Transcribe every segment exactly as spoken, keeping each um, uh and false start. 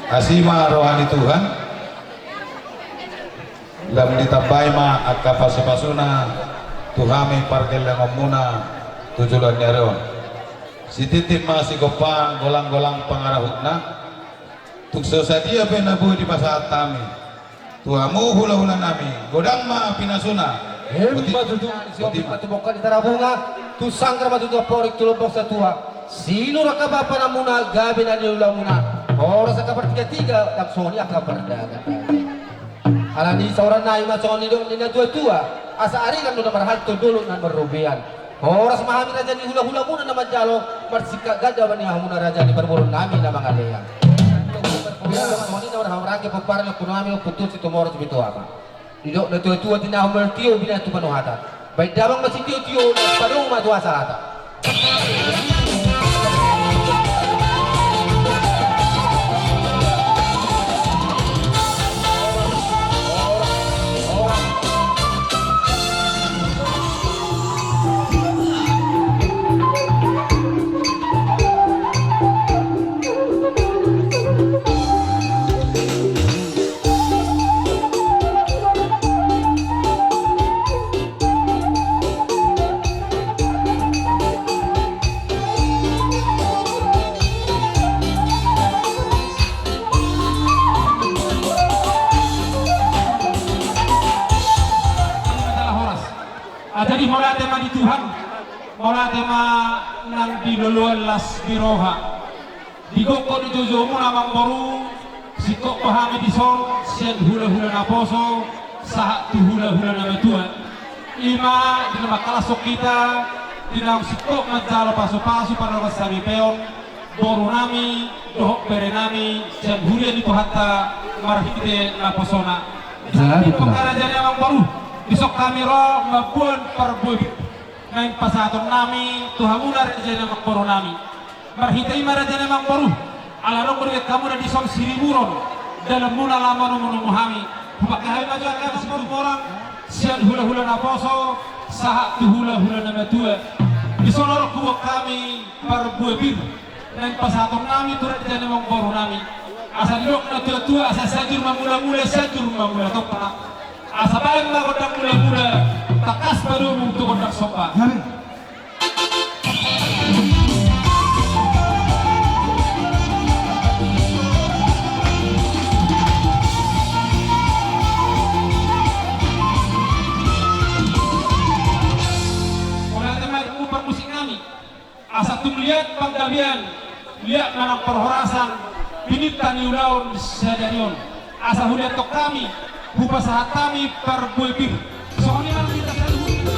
Asi ma roha ni Tuhan. Lam ditambai ma angka pasupasuna tu hami pargellengonmuna tu joloan ni ari on. Sititi ma sigompa, golanggolang pangarahutna. Tung so sadia pe na boi dipasahat hami tu hamu hulahulanami, godang ma pinasuna. Emma tutu. Boti ma tutu. Boti ma tutu. Bongka di Tarabunga, tu sanggar ma tutu amporik tu lombang satua. Sinur angka panamuna, gabe na niulamuna. Horas angka partigatiga, ndang songon i angka pardagandagan. Alani i saoran nami ma songon nidok ni natuatua, asa ariran do na marhalto, dolok na marrobean. Horas ma hami raja ni hulahulamuna na manjalo, marsingkat ganda ma nian hamuna raja ni parboruonnami na mangalean. Songon i na marhahamaranggi pomparan ni ompunami, Ompu Tusi Tumorus Bitoama. Didok natuatua, tinahum ma tio, binahen tu panuhatan. Baen damang ma sitiotio, padomu ma tu hasahatan. Ah, jadi mauliate ma di Tuhan, mauliate ma nang di loloan las ni roha. Di gokhon ni joujou muna amangboru, singkop do hami dison sian hulahula naposo sahat tu hulahula na matua. I ma di na mangkalashon hita, di naung singkop manjalo pasupasu pardongansaripeon borunami dohot berenami sian huria ni Tuhanta marhite naposona. Jadi, raja ni amangboru, dison hami ro mamboan parbue naeng pasahatonnami tu hamuna raja ni amangborunami. Marhite i ma raja ni amangboru, ala adong do dibaen hamuna dison siriburon, dalanmuna laho manomunomu hami. Hupangke hami ma jo angka amangboru borang sian hulahula naposo sahat tu hulahula na matua. Dison ro huboan hami parbue pir naeng pasahatonnami tu raja ni amangborunami. Asa didok natuatua, asa Sianjur Mamulamula, Sianjur Mamula Tompa. Asa baen ma gondang mulamula, tangkas padomu tu gondang somba. Gabe. Mauliate ma di parmusik nami. Asa tung liat panggabean, liat ma nang parhorasan, pininta ni ulaon sadari on. Asa huliathon hami, hupasahat hami parbue pir. Songon i ma nang hita saluhutna.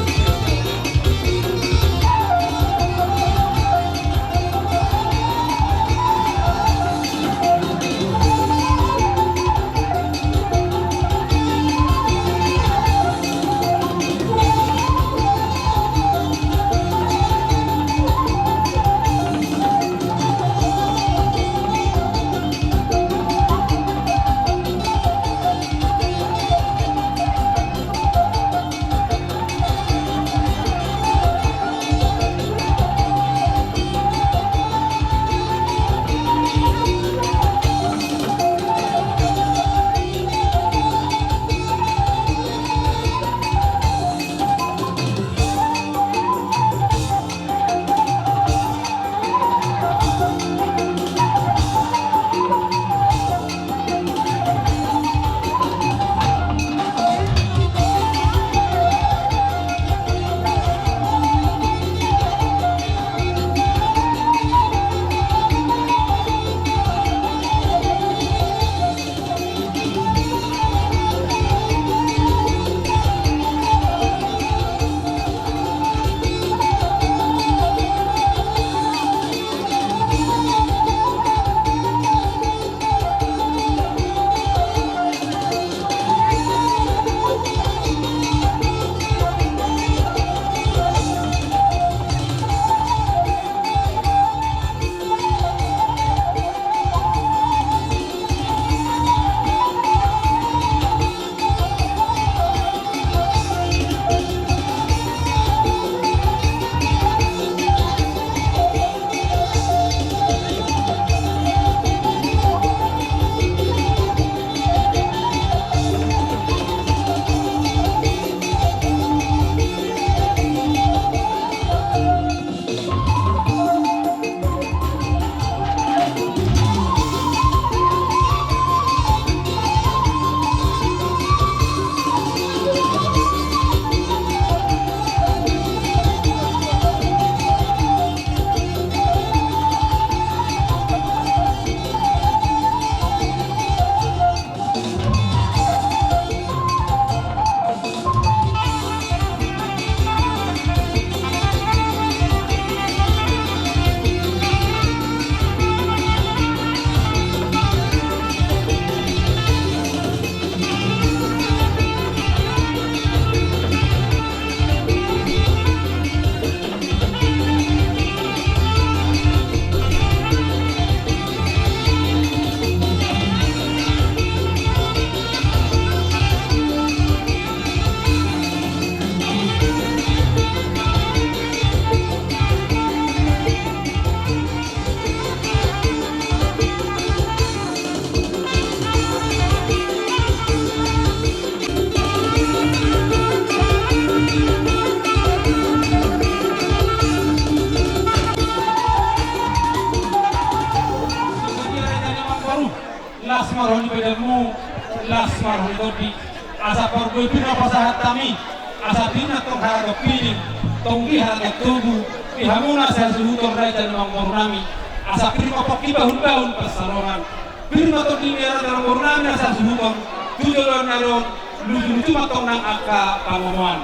Marhon di badanmu, las marhon di tondi. Asa pardopi na pasahat hami, asa pir ma tong haraton piding, tonggi haraton togu, di hamuna sahasuhuton raja ni amangboru nami. Asa pir ma pongki bahulbahul pansalongan. Pir ma tong di raja ni amangboru nami na sahasuhuton, tu joloan ni ari on, lujuluju ma tong nang angka pangomoan.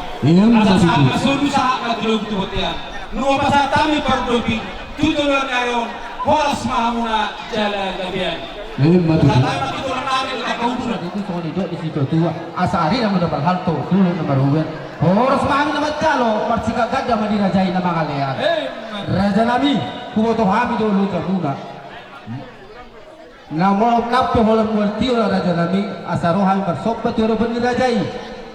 Asa sahat ma solu sahat ma tu lobi tu bontean. Nunga pasahat hami pardopi, tu joloan ni ari on, horas ma hamuna jala gabean. Ima tutu. Asa ari na muna marhalto, dolok na marhobas, horas ma hami na manjalo, marsigagat ganda ma dirajai na mangalean. Raja nami, huboto hami do loja muna. Na molo nang pe holan mual tio raja nami, asa ro hami marsomba tu adopan ni raja i.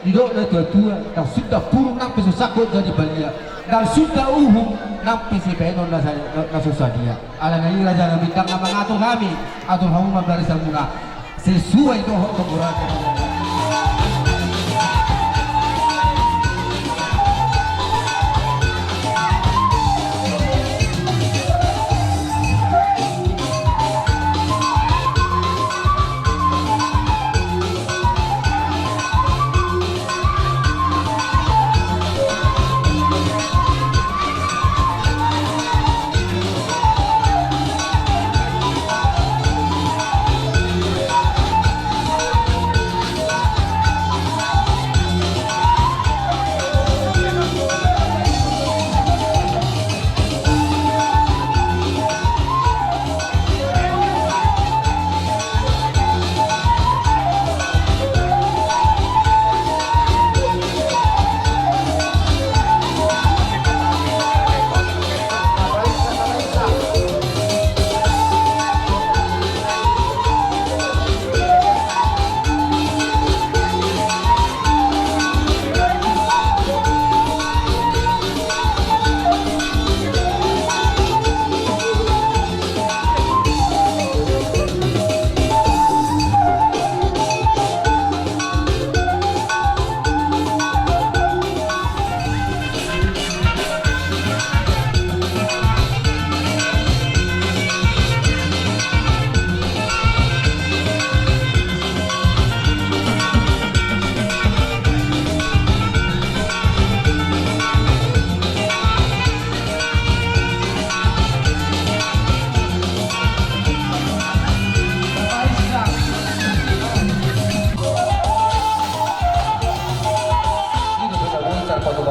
Didok na tuatua, ndang suda purung nang pe so sangkot jadi palia, ndang suda uhum nang pe sibahenon na sa-, na so sadia. Alani i raja nami, ndang na mangatur hami, atur hamu ma barisamuna sesuai dohot panggoraran.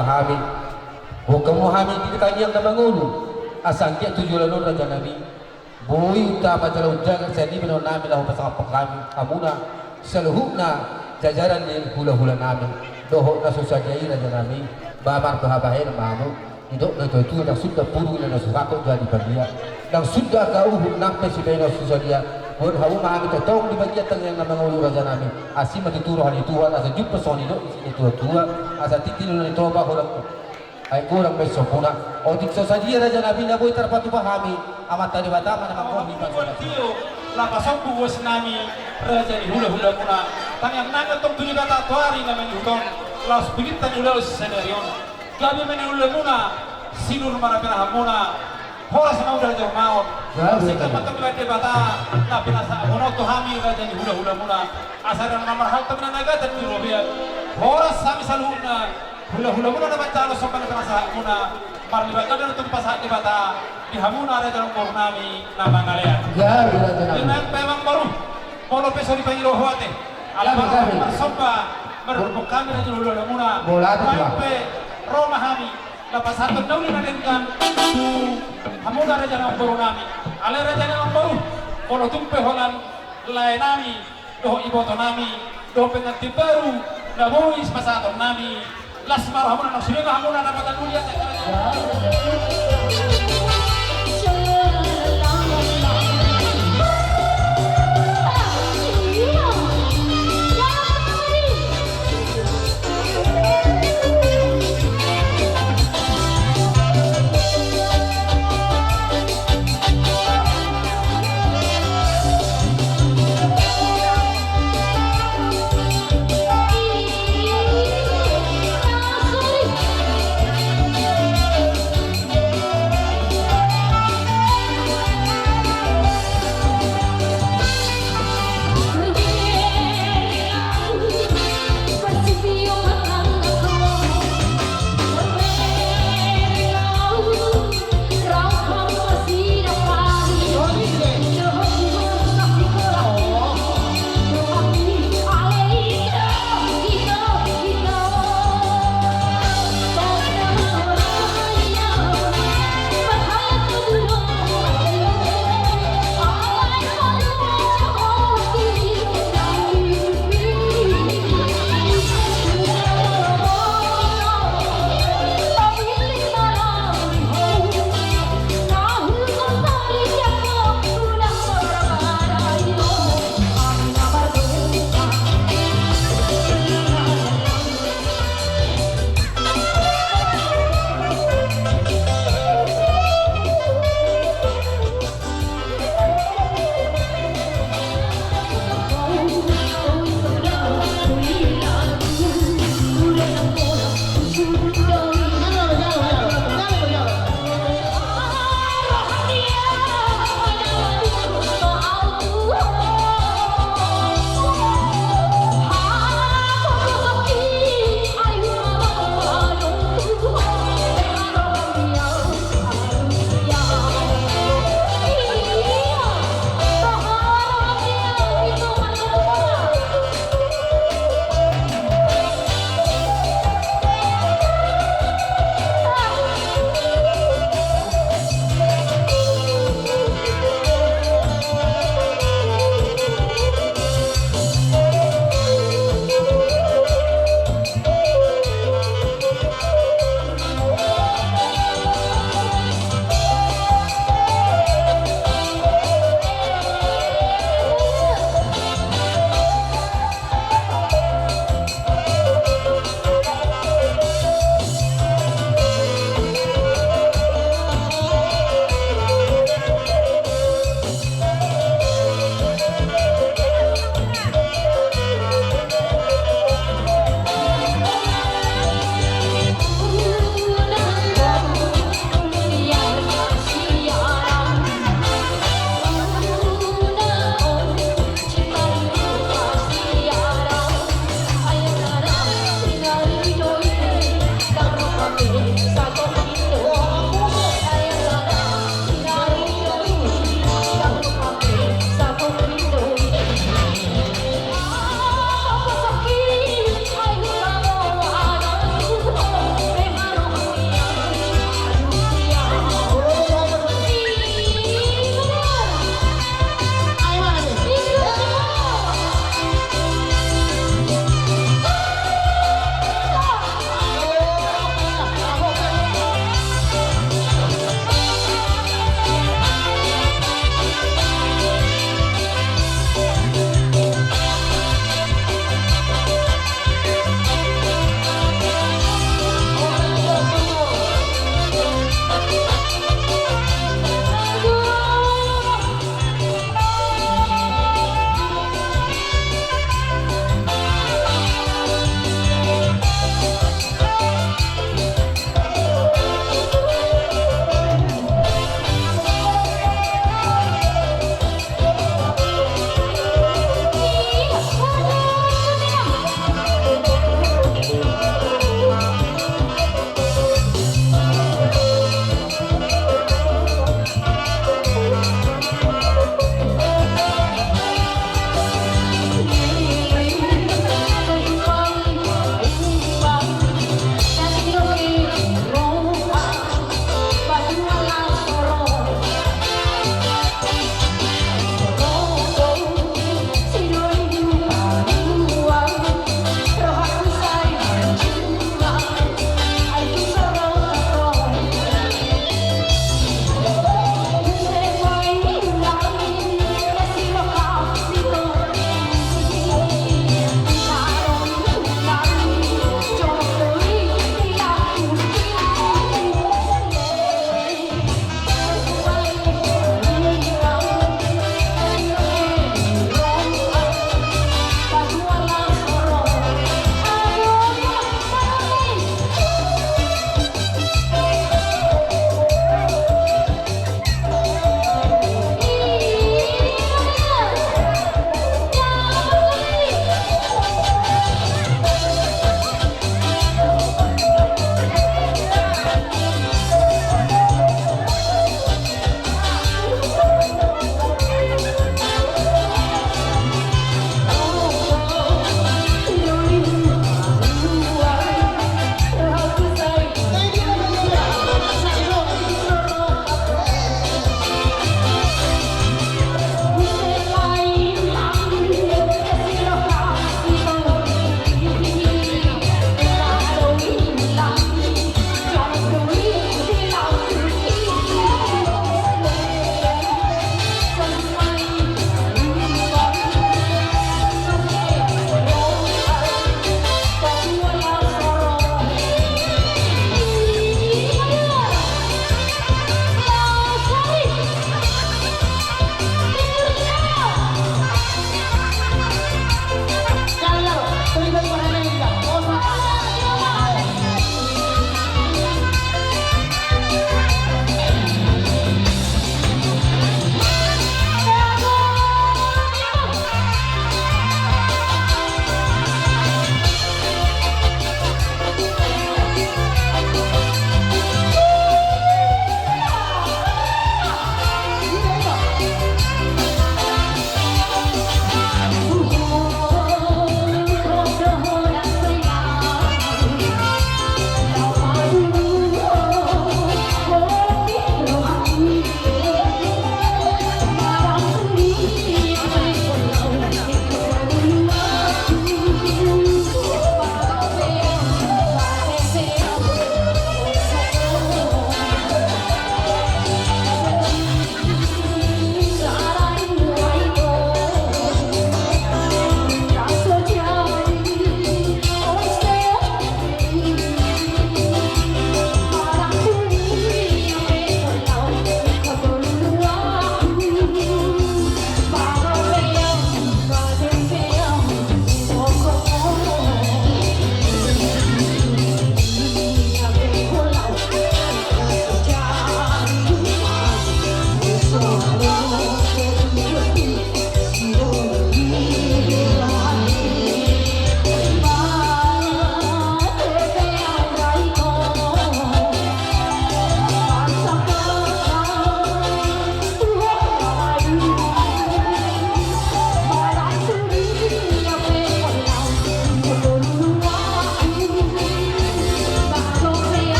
Hami. Bukan mau hami di tangiang na mangolu. Asa anggiat tu joloan on raja nami. Boi unta majala unjaga sian i bahenon nami laho pasahathon hami hamuna saluhutna jajaran ni hulahula nami. Dohot na so sadia i raja nami. Ba mardohot bahenon ma hamu. Didok na tuatua ndang suda purung na so sangkot jadi palia. Ndang suda angka uhum nang pe sibahenon na so sadia. Boan hamu ma hami tongtong di bagian tangiang na mangolu raja nami. Asi ma tutu roha ni Tuhan asa jumpang songon didok ni si na tuatua. Asa tintin ulaon ni Toba holan. Ai kurang be sombuna. Otik so sadia raja nami na boi tarpatupa hami. Amanta Debata ma na manggohi. Tio, lapas sombu uas nami raja ni hulahula muna. Tangiang nami tong tu Debata toari na mangihut on. Laos pingkiran ni ulaon sadari on. Gabe ma na ulaon muna. Sinur ma na pinahan muna. Horas ma uda jauh maon. Singkat ma tong Debata na pinasahat on tu hami raja ni hulahula muna. Asa na marhalto ma na gata di robean. Horas hami saluhutna. Hulahula muna na manjalo somba na pinasahat muna. Marlipat ganda na tung pasahat Debata di hamuna raja ni amangboru nami na mangalean. Gabe raja nami. Di na pe amangboru. Molo pe so dipangido ho ate. Gabe, gabe. Ala marsomba mardomu hami raja ni hulahula muna. Molo ate. Baen pe ro ma hami. Na pasahathon na uli na denggan tu hamuna raja ni amangboru nami. Alai raja ni amangboru. Molo tung pe holan lae nami. Dohot iboto nami, dohot pengantin baru, na boi sipasahaton nami, las ma rohamuna, na sude ma hamuna na patandulian.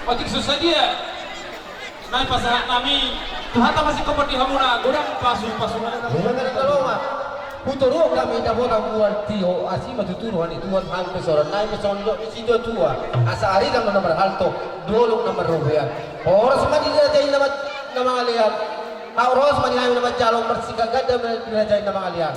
Otik so sadia nai pasahat nami, Tuhanta ma singkop di hamuna, godang pasu-pasu. Bukan dari Kalonga. Hutoruhon hami dapotan mual tio, asi ma tutu roha ni Tuhan hami pe songon nai pe songon nidok ni situa-tua. Asa arirang do na marhalto, dolok na marrobean. Horas ma di raja i na ma-, na mangalean. Horas ma di hami na manjalo, marsingkat ganda ma di raja i na mangalean.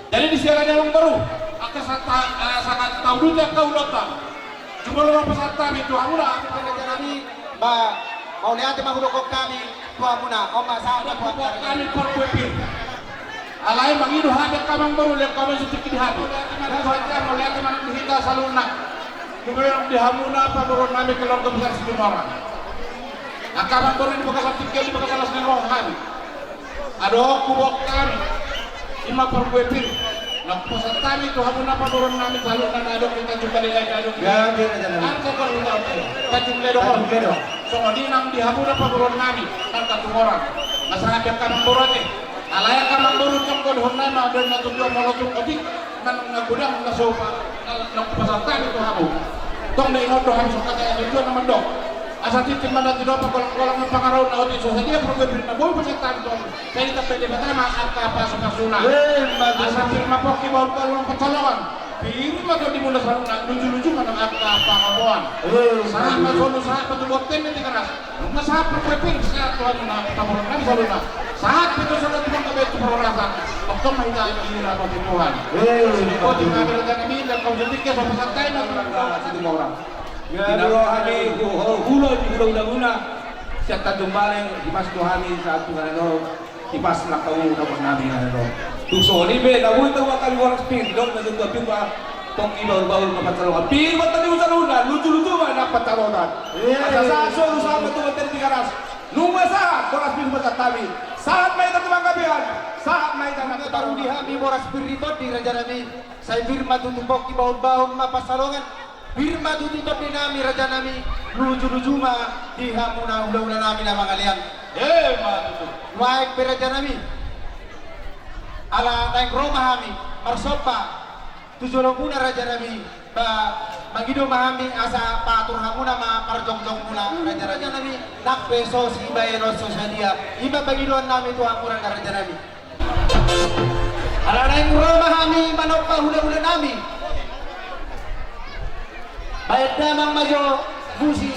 Jadi di siaran yang baru, angka sata, eh, sangat tahu dulu angka ulota. Cuma lo pesan kami tu hamuna, kami pesan kami, ba, mauliate ma hudok kami tu hamuna, oma sa, ada buat kami perbuatan. Alai mangido hami angka amangboru, lehon hami sutik di hami. Mauliate ma di hita saluhutna. Kemudian di hamuna pamoruon nami keluarga besar Situmorang. Angka amangboru di bagasan tingki, di bagasan las ni roha hami. Adong huboan hami. Ima parbue pir. Na hupasahat hami tu hamuna pamoruon nami saluhutna na adong di Tanjung Balai Lain, na adong di. Ya, biar aja nanti. Angka Tanjung Balai Dongor. Tanjung Balai Dongor. Songon i nang di hamuna pamoruon nami, angka Tumorang. Na sahat di angka amangboru ate. Alai angka amangboru tong godang hona na adong na tujuan molo tung otik, nang na godang na so pa, na, na hupasahat hami tu hamu. Tong na ingot do hami songon hata na tujuan na mandok. Asa tintin ma na tinopa, golanggolang ma pangarahutna, otik so sadia pargual pir na boi pasahat hami tu hamu. Sai ditambai Debata ma angka pasupasuna. Asa pir ma pongki bahulbahul na pansalongan. Pir ma tondimuna saluhutna, lujuluju ma nang angka pangomoan. Sahat ma solu, sahat ma tu bontean ni Tigaras. Nunga sahat pargual pir, sahat tu hamuna, taboan nami saluhutna. Sahat pe tu saluhutna, tu panggabean, tu parhorasan. Tongtong ma hita diramothon Tuhan. Asa di poti ma bere tanami, dan kau jadi ke sopo santai na tu orang. Di na ro hami, hula-hula, hula-hulamuna sian Tanjung Balai, dipasu tu hami sahat tu na ro, dipasu ma tu hami na ro. Tung songon i pe, na boi tau hami boras pir, didok na tutu pir ma pongki bahulbahul na pansalongan. Pir ma tondimuna saluhutna, lujuluju ma nang pansalongan. Asa sahat solu, sahat ma tu bontean ni Tigaras. Nunga sahat boras pir pasahat hami. Sahat ma hita tu panggabean, sahat ma hita tu parhorasan. Nunga taruli hami boras pir di tondi, rajanami. Sai pir ma tutu pongki bahulbahul na pansalongan. Pir ma tutu tondinami, rajanami, lujuluju ma di hamuna hulahulanami na mangalean. Emma tutu. Nuaeng pe, rajanami, ala naeng ro ma hami marsomba tu jolomuna, rajanami, ba mangido ma hami asa paatur hamuna ma parjongjongmuna, raja-rajanami, nang pe so sibahenon so sadia. I ma pangidoannami tu hamuna, rajanami. Ala naeng ro ma hami manomba hulahulanami. Baen damang ma jo musik.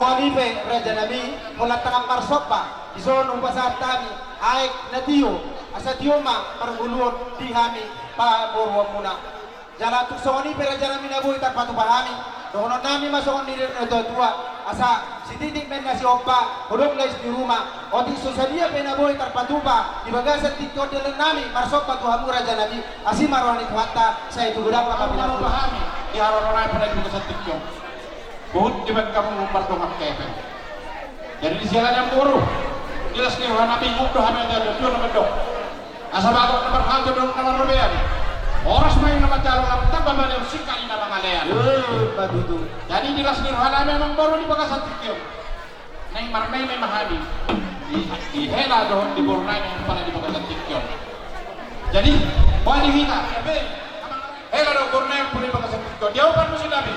Songon i pe, rajanami, holan tangan marsomba, dison hupasahat hami aek na tio, asa tio ma parngoluon di hami pamoruonmuna. Jala tung songon i pe, rajanami, na boi tarpatupa hami, dohononnami ma songon nidok ni natuatua, asa sititik ma inna sihompa, hodong lais di ruma. Otik so sadia pe na boi tarpatupa di bagasan tingki on dalannami marsomba tu hamu, rajanami, asi ma roha ni Tuhanta, sai tu godang ma hami. Hami di haroro nami pe na di bagasan tingki on. Huhut dibaen hamu mardongan hepeng. Jadi di siala ni amangboru, di las ni rohanami, ingkon do hami ate-ate, tutu na mandok. Asa bagot na marhalto, dolok na marrobean. Horas ma i na manjalo, lam tamba maliang singkat i na mangalean. Emma tutu. Jadi di las ni rohanami, amangboru, di bagasan tingki on, naeng marmeme ma hami di, di hela dohot di boru nami, pala di bagasan tingki on. Jadi, boha di hita? Hela dohot boru nami, pala di bagasan tingki on. Dia opat musim nami.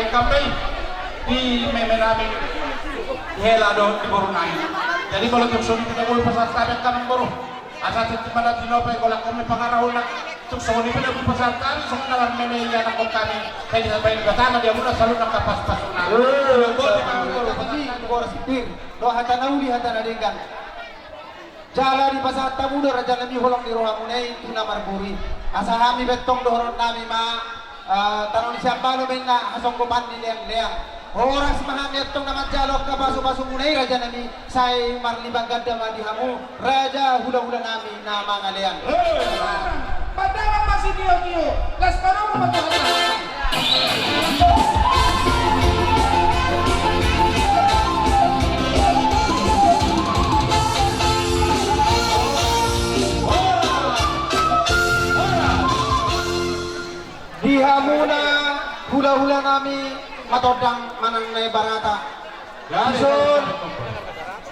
Hamu pe di meme nami, di hela dohot di boru nami. Jadi molo tung songon i pe na boi pasahat hami hamu boru. Asa tintin ma na tinopa i, golangkon ma pangarahutna. Tung songon i pe na boi pasahat hami songon na marmeme i anakkon hami. Sai ditambai Debata ma di hamuna saluhutna angka pasupasuna. Eh, boru, boru, boru, boru. Boru sipir. Do hata na uli hata na denggan. Jala dipasahat hamu do raja nami holong ni rohamuna i tu na marboru i. Asa hami pe antong dohonon nami ma, eh, tano ni siambalo ma inna hasonggopan ni leangleang. Horas ma hami antong na manjalo angka pasupasumuna i raja nami, sai marlipat ganda ma di hamu raja hulahula nami na mangalean. Pandawa ma sitiotio, las pandawa ma. Di hamuna hulahula nami Matondang manang Naibarata. Dison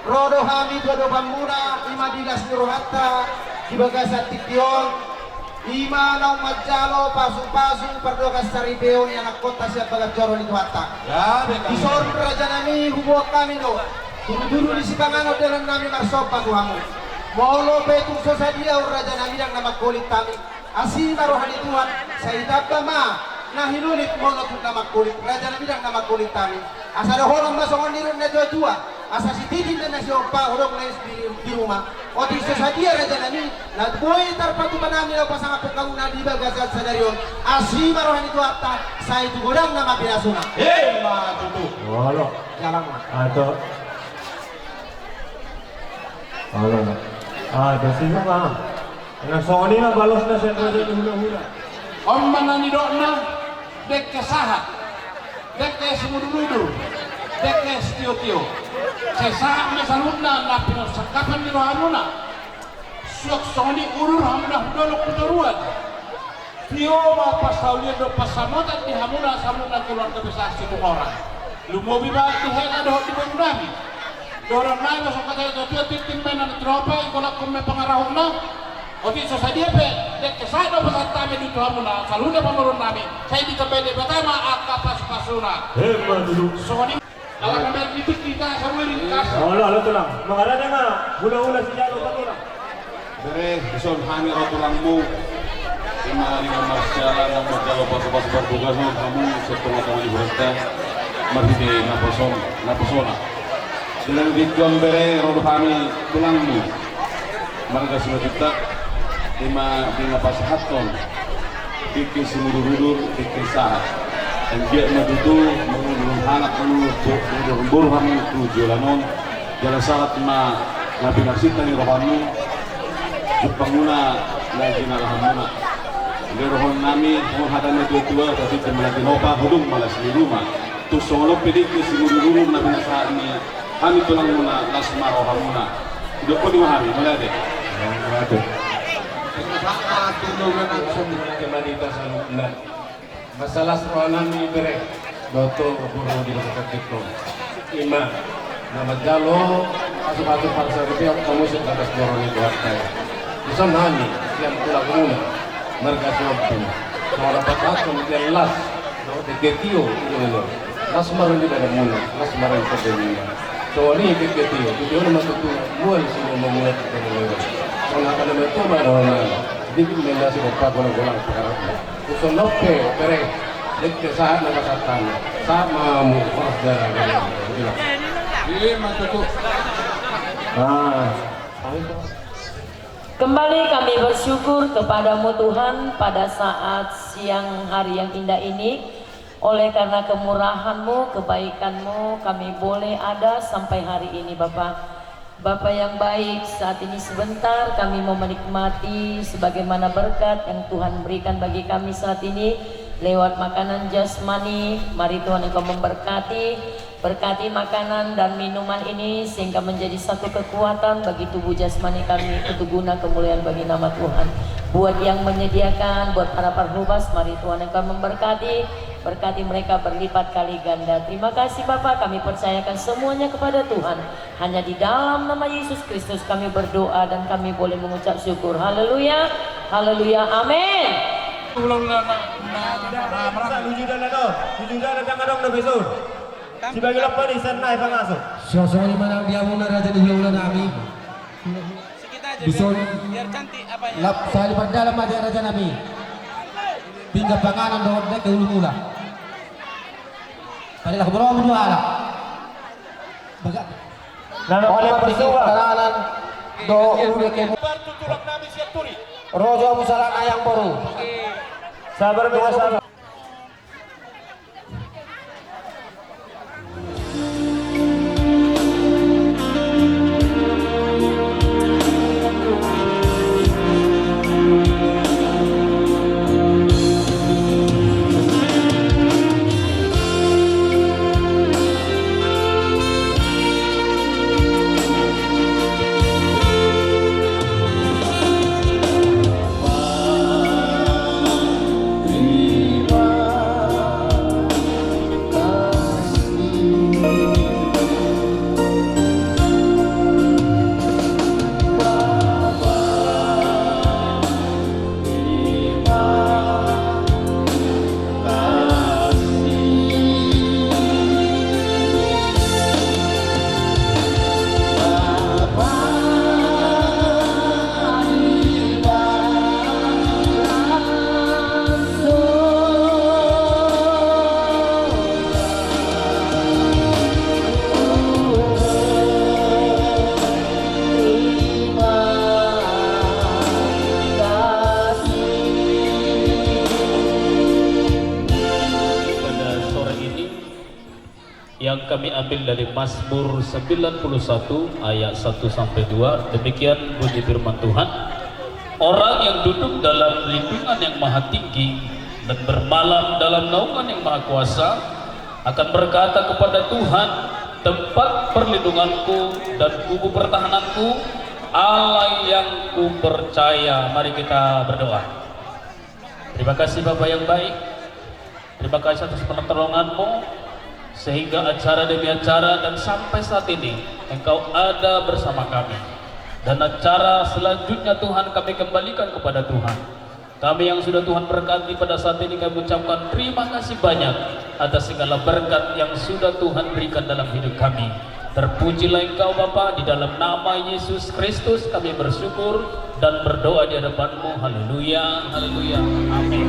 ro do hami tu adopanmuna, i ma di las ni rohanta di bagasan tingki on. I ma naung manjalo pasupasu pardogasan saripeon ni anakkonta sian bagas joro ni Tuhanta. Dison raja nami huboan hami do tudutudu ni sipanganon dalan nami marsomba tu hamu. Molo pe tung so sadia on raja nami, ndang na mangkolit hami. Asi ma roha ni Tuhan, sai ditamba ma na hilulit molo tung na mangkolit, raja nami, ndang na mangkolit hami. Asa dohonon ma songon nidok ni natuatua, asa sititi ma na siompa, hodong na is di, di ruma. Otik so sadia raja nami, na boi tarpatupa nami laho pasangaphon hamuna di bagasan sadari on. Asi ma roha ni Tuhanta, sai tu godangna ma pinasuna. Emma tutu. Olo. Jalang ma. Ato. Olo. Ah, dasi ma. Na songon i ma balosna sian raja ni hulahula. On ma na nidokna, dengke sahat, dengke simudurudur, dengke sitiotio. Sai sahat ma saluhutna na pinasangkapan ni rohamuna. Suang songon i udur hamuna hu dolok hu toruan. Tio ma parsaulian dohot pansamotan di hamuna saluhutna keluarga besar Situmorang. Lumobi ma di hela dohot di boru nami. Dohonon nami ma songon hata ni natuatua, tintin ma na tinopa i, golangkon ma pangarahutna. Otik so sadia pe, dengke sahat do pasahat hami di tu hamuna saluhutna pamoruon nami. Sai ditambai Debata ma angka pasupasuna. Emma tutu. Songon i. Ala na maen di tingki, ita saruiri kas. Olo, olo tulang. Mangarade ma hulahula sijalo, tulang. Bere, dison hami ro tulangmu. I ma na marsala na manjalo pasupasu pardogasan hamu sian tongatonga ni huranta. Marhite naposo, naposona. Di na tingki on bere, ro do hami tulangmu. Marga Simanjuntak, i ma di na pasahathon dengke simudurudur, dengke sahat. Anggiat ma tutu mangudurhon anak, mangudurhon boru hamu tu joloan on. Jala sahat ma na pinarsinta ni rohamu, jumpangmuna na jinalahanmuna. Di roha nami, songon hata ni natuatua, tintin ma na tinopa, hodong ma las ni ruma. Tung songon on pe dengke simudurudur na pinasahat ni hami tulangmuna, las ma rohamuna. Didokkon i ma hami, mauliate. Mauliate. Masalah roha nami bere dohot boru di bagasan tingki on. I ma na manjalo pasupasu parsaripeon hamu sian bagas joro ni Tuhanta i. Dison hami sian tulangmuna marga Siompu, songon na pasahathon sian las dohot dengke tio, i ma las ma roha ni badanmuna, las ma roha ni pardengkeanmuna. Songon i dengke tio, tio on ma tutu mual sinomumuna tu tonga ni on. Songon hata ni natuatua ma dohonon nami. Dikit ma na siompa, golang-golang pangarahutna. Dison on pe bere, dengke sahat na pasahat hami. Sahat ma hamu, horas jala gabe. Emma tutu. Ah. Kembali kami bersyukur kepada-Mu Tuhan pada saat siang hari yang indah ini. Oleh karena kemurahan-Mu, kebaikan-Mu, kami boleh ada sampai hari ini, Bapa. Bapa yang baik, saat ini sebentar kami mau menikmati sebagaimana berkat yang Tuhan berikan bagi kami saat ini lewat makanan jasmani. Mari Tuhan Engkau memberkati, berkati makanan dan minuman ini sehingga menjadi satu kekuatan bagi tubuh jasmani kami, untuk guna kemuliaan bagi nama Tuhan. Buat yang menyediakan, buat para parhobas, mari Tuhan Engkau memberkati, berkati mereka berlipat kali ganda. Terima kasih Bapa, kami percayakan semuanya kepada Tuhan. Hanya di dalam nama Yesus Kristus kami berdoa dan kami boleh mengucap syukur. Haleluya, haleluya, amin. Hulahula na, na, na, na, na, luju dalan on, luju dalan na adong dope son. Sibagi lompa ni sian na i pangaso. Songon i ma nang di hamuna raja ni hulahula nami. Dison, lap sahali pardalan ma di raja nami. Pinggan panganon dohot dek ke hulumuna. Tadi lah keberapa dua halak. Baga. Nana oleh pinggan panganon do ulu dek ke. Rojo musalan ayang boru. Sabar, sabar. Pada sore ini yang kami ambil dari Mazmur sembilan puluh satu ayat satu sampai dua. Demikian bunyi firman Tuhan. Orang yang duduk dalam lindungan Yang Maha Tinggi dan bermalam dalam naungan Yang Maha Kuasa akan berkata kepada Tuhan, tempat perlindunganku dan kubu pertahananku, Allah yang kupercaya. Mari kita berdoa. Terima kasih Bapa yang baik. Terima kasih atas pertolongan-Mu, sehingga acara demi acara dan sampai saat ini Engkau ada bersama kami. Dan acara selanjutnya Tuhan kami kembalikan kepada Tuhan. Kami yang sudah Tuhan berkati pada saat ini kami ucapkan terima kasih banyak atas segala berkat yang sudah Tuhan berikan dalam hidup kami. Terpujilah Engkau Bapa, di dalam nama Yesus Kristus kami bersyukur dan berdoa di hadapan-Mu. Haleluya, haleluya, amin.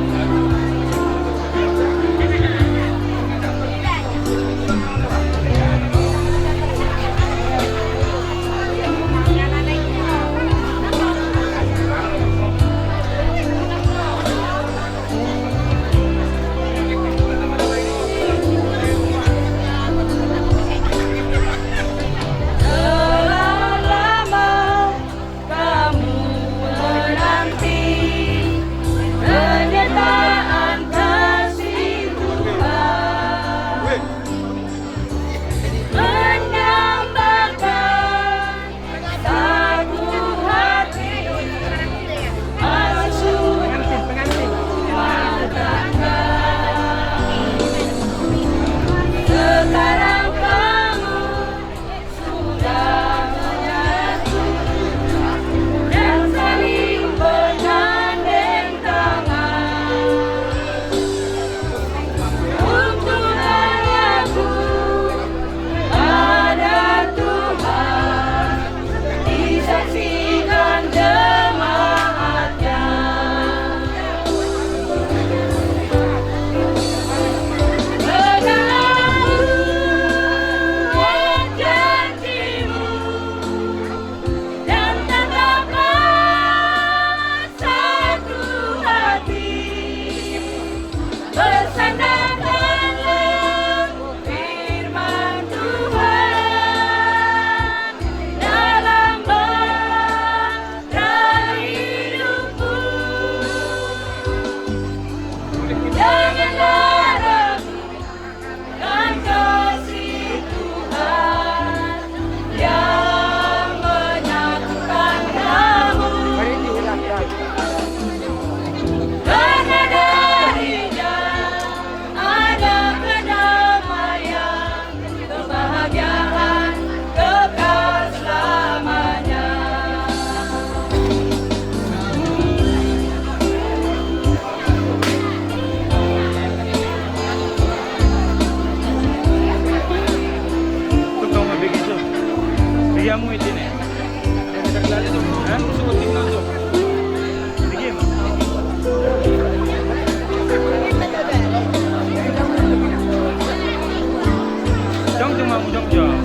Telah lama kamu menanti penyertaan Kamu ini nih. Hah? Suka tim nonton. Di game. Jong, jong, mau, jong, jong.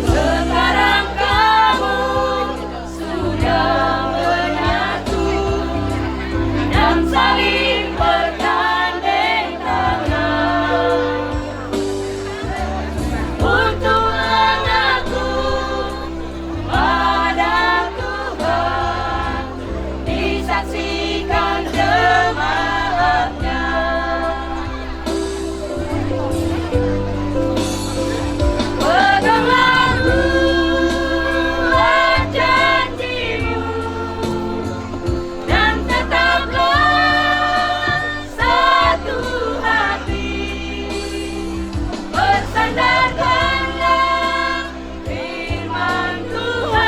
Sekarang kamu sudah menyatu dan saling bergandeng tangan. Untuk anakku pada Tuhan disaksikan jemaatnya. Peganglah kuat janjimu dan tetaplah satu hati. Bersandarkanlah firman Tuhan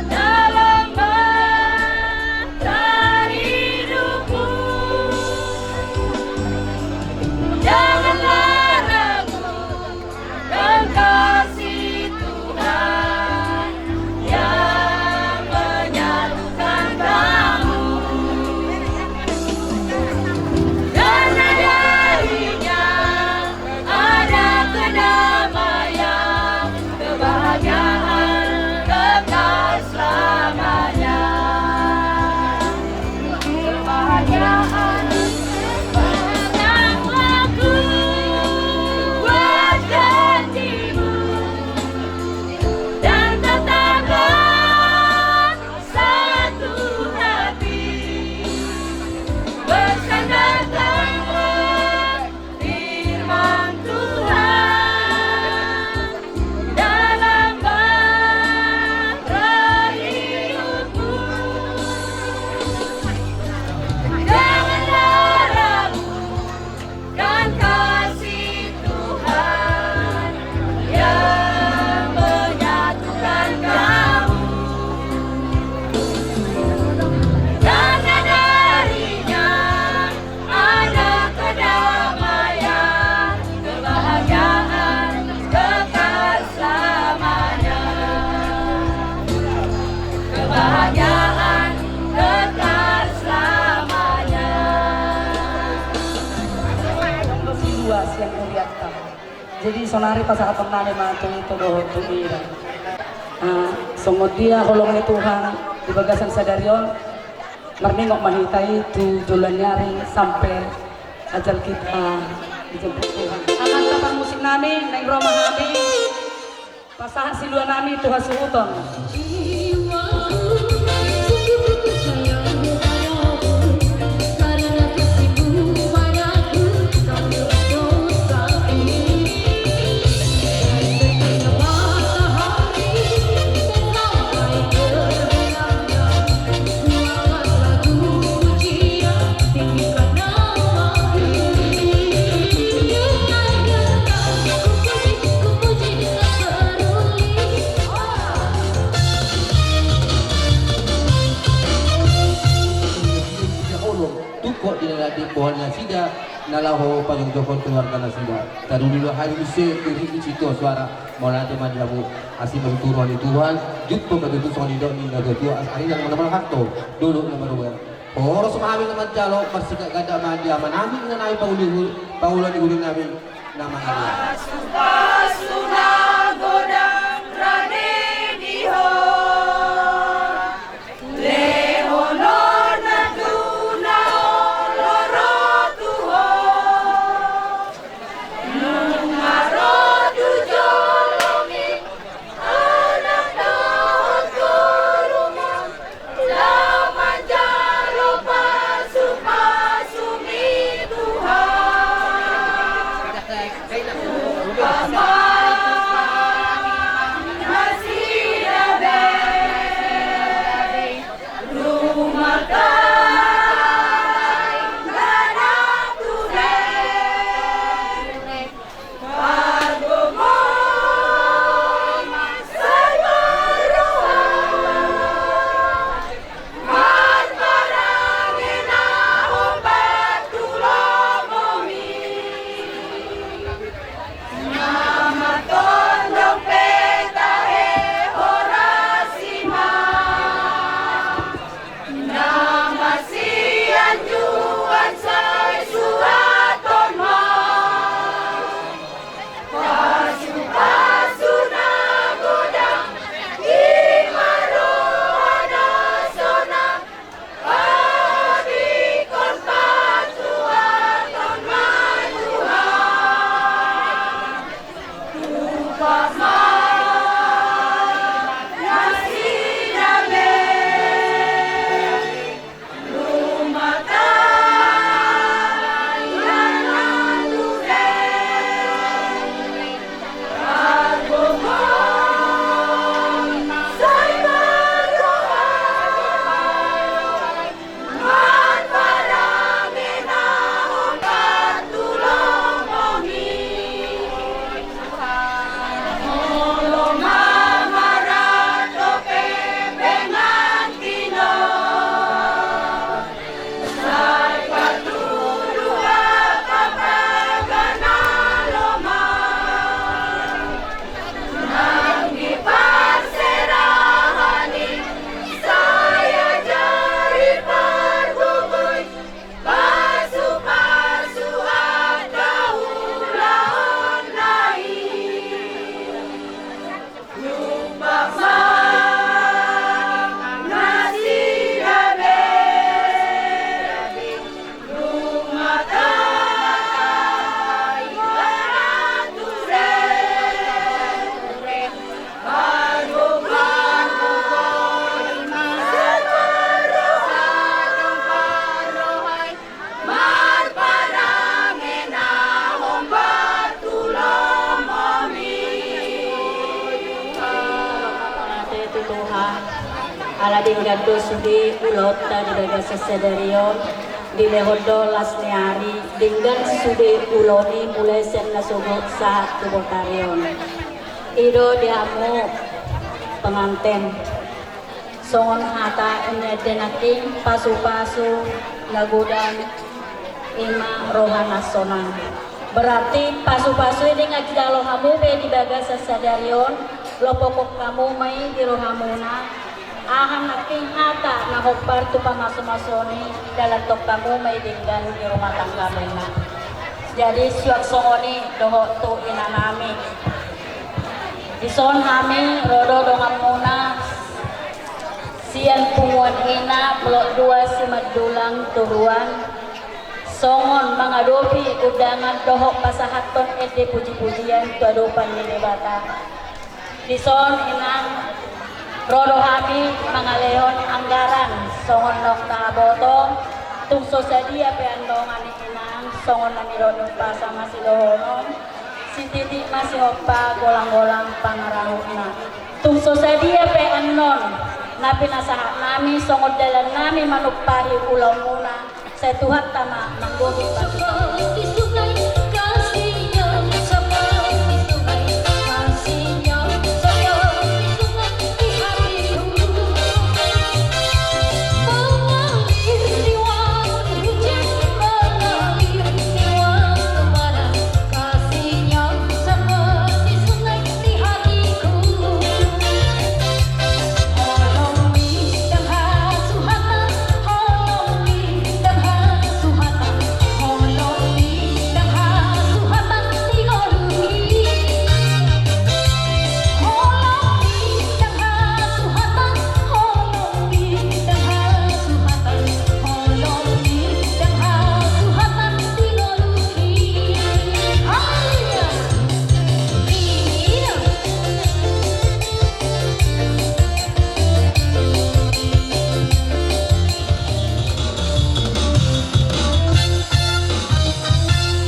dalam bahtera hidupmu. Janganlah ragu, dan kasih Tuhan yang menyatukan kamu. Karena darinya ada kedamaian, kebahagiaan kekal selamanya. Kebahagiaan yang aku buat janjimu, dan tetaplah satu hati. Bersandarkanlah firman Tuhan dalam bahtera hidupmu. Janganlah ragu, dan kasih Tuhan yang menyatukan kamu. Karena darinya ada kedamaian, kebahagiaan kekal selamanya. Kebahagiaan kekal selamanya. Siluas yang muliakan. Jadi sonari pasahaton nami ma tu ito dohot tu ira. Ah, songon dia holong ni Tuhan di bagasan sadari on. Marningot ma hita i tu joloan ni ari sampe ajal hita dijemput Tuhan. Amanta parmusik nami, naeng ro ma hami pasahat siluan nami tu hasuhuton. Tungkot di dalam di pohon nasida na laho pajongjonghon keluarga nasida. Taruli do hami muse di sini situan suara. Mauliate ma di hamu. Asi ma tutu roha ni Tuhan. Jumpa ma tutu songon nidok ni natuatua, asa ari na manamal harto, dolok na maruan. Horas ma hami na manjalo, marsiganjang ma di amanami, inanami, pangulu, pangulu ni huri nami na mangalia. Pasupasu na godang rade di ho. Lehononna tu na olo ro tu ho. Nunga ro tu jolomi anak dohot borumon, laho manjalo pasupasu ni Tuhan. Umpama Denggan do sude ulaonta di bagasan sadari on, dilehon do las ni ari, denggan sude ulaon i mulai sian na sogot sahat tu botari on. I do di hamu penganten. Songon hata ni ende nangkin, pasu-pasu na godang i ma roha na sonang. Berarti pasu-pasu i dang jalo hamu be di bagasan sadari on, lopokhon hamu ma i di rohamuna. Aha nangkin hata na hombar tu pamasu-masuon i, dalanhon hamu ma i denggan di rumah tanggamuna. Jadi suang songon i dohot tu inanami. Dison hami ro do donganmuna sian punguan ina Blok dua Simandulang Toruan, songon mangadopi undangan dohot pasahathon ende puji-pujian tu adopan ni Debata. Dison inang, ro do hami mangalehon anggaran songon naung taboto. Tung so sadia pe annon, inang, songon na nidok ni umpasa ma sidohonon, sititi ma sihompa, golang-golang pangarahutna. Tung so sadia pe annon na pinasahat nami songon dalan nami manumpahi ulaonmuna, sai Tuhanta ma manggohi.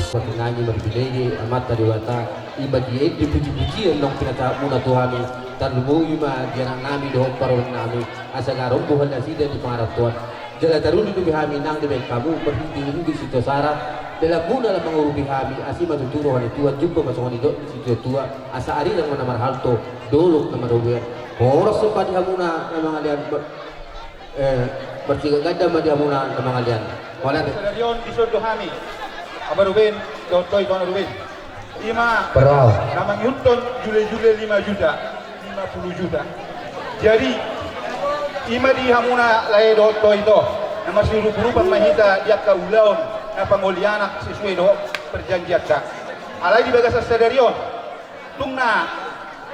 Patinangi marbilege Amanta Debata, i ma di ende puji-pujian naung pinasahatmuna tu hami, tarlumobi ma di anak nami dohot parumaen nami, asa gabe roha nasida di pangarantoan. Jala taruli dope hami nang dibaen hamu marhite-hite sitio sara, dalanmuna lam mangurupi hami, asi ma tutu roha ni Tuhan, jumpa ma songon nidok ni situa-tua, asa arirang ma na marhalto, dolok na marrobean. Horas ma di hamuna na mangalean, eh, marsigak ganda ma di hamuna na mangalean. Holan. Sadari on dison do hami, Amang Ruben, dohot Ito Amang Ruben. I ma na mangihuthon jule-jule lima juta, lima puluh juta. Jadi i ma di hamuna lae dohot Ito, na marsiurup-urupan ma hita di angka ulaon na pangoli anak sesuai dohot perjanjianta. Alai di bagasan sadari on, tung na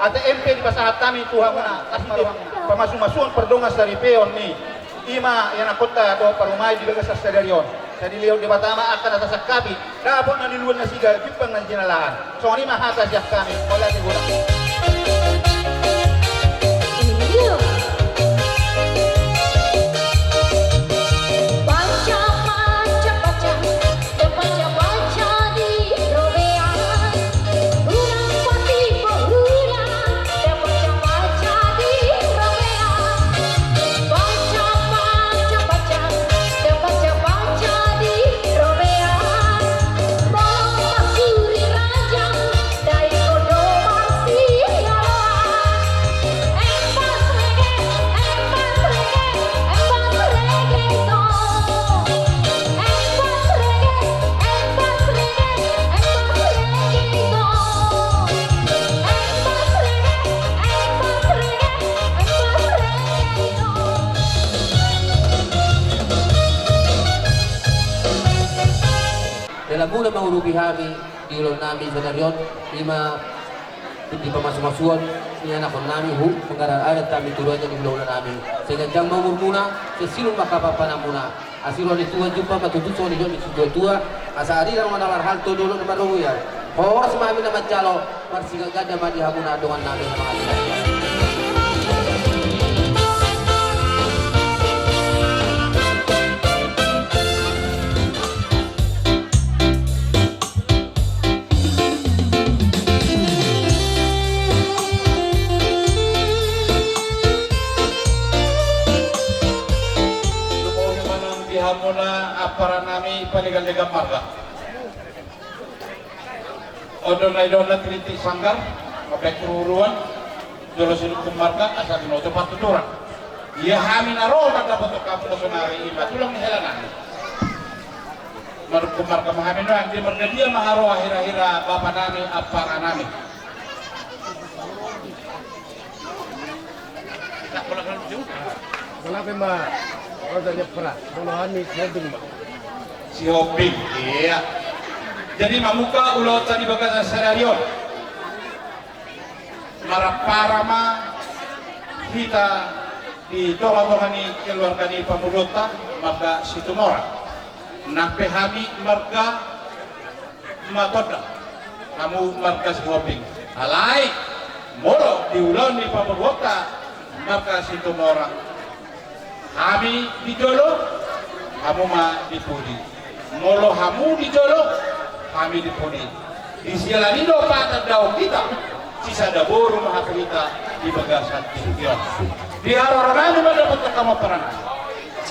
A T M pe dipasahat hami tu hamuna, asi di pamasu-masuon pardongan saripeon ni i ma ianakhonta dohot parumaen di bagasan sadari on. Sai dilehon Debata ma angka na tasangkapi, dapot na niluluan nasida, jumpang na jinalahan. Songon i ma hata sian hami, mauliate godang. Dalanmuna mangurupi hami di ulaon nami sadari on, i ma di pamasu-masuon ni anakhon nami, huhut manggarar adat hami tu raja ni hulahula nami. Sai ganjang ma umurmuna, sai sinur ma hapapananmuna. Asi roha ni Tuhan, jumpa ma tutu songon nidok ni situa-tua, asa arirang ma na marhalto, dolok na marrobean. Horas ma hami na manjalo, marsigak ganda ma di hamuna dongan nami na mangalean. Legan-legan marga. Ondo na i do na tiritik sanggar, mabek ruruan, jolo sidungkun marga, asa binoto partuturan. Ia hami na ro mandapothon hamu sonari i ma tulang ni hela nami. Mandungkun marga ma hami nuaeng, di marga dia ma haroa hira-hira bapa nami, ampara nami. Manape ma, roda ni ampara, molo hami Sihombing ma. Sihombing, ia. Jadi mamungka ulaonta di bagasan sadari on. Marampara ma hita di tonga-tonga ni keluarga ni pamoruonta, marga Situmorang. Nang pe hami marga Matonda, hamu marga Sihombing. Alai, molo di ulaon ni pamoruonta marga Situmorang, hami di jolo, hamu ma di pudi. Molo hamu di jolo, hami di pudi. Disiala ni i do patandaon hita, sisada boru ma hape hita di bagasan tingki on. Di haroro nami mandapothon hamu ampara nami.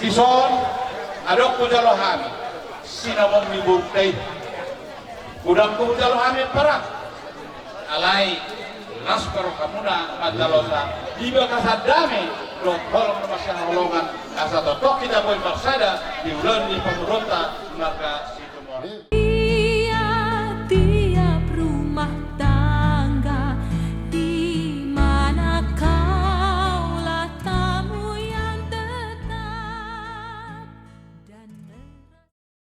Dison, adong hujalo hami sinamot ni borunta i. Godang do hujalo hami ampara. Alai, las pe ro hamuna manjalosa di bagasan dame dohot holong na marsihaholongan, asa tongtong hita boi marsada di ulaon ni pamoruonta marga Situmorang.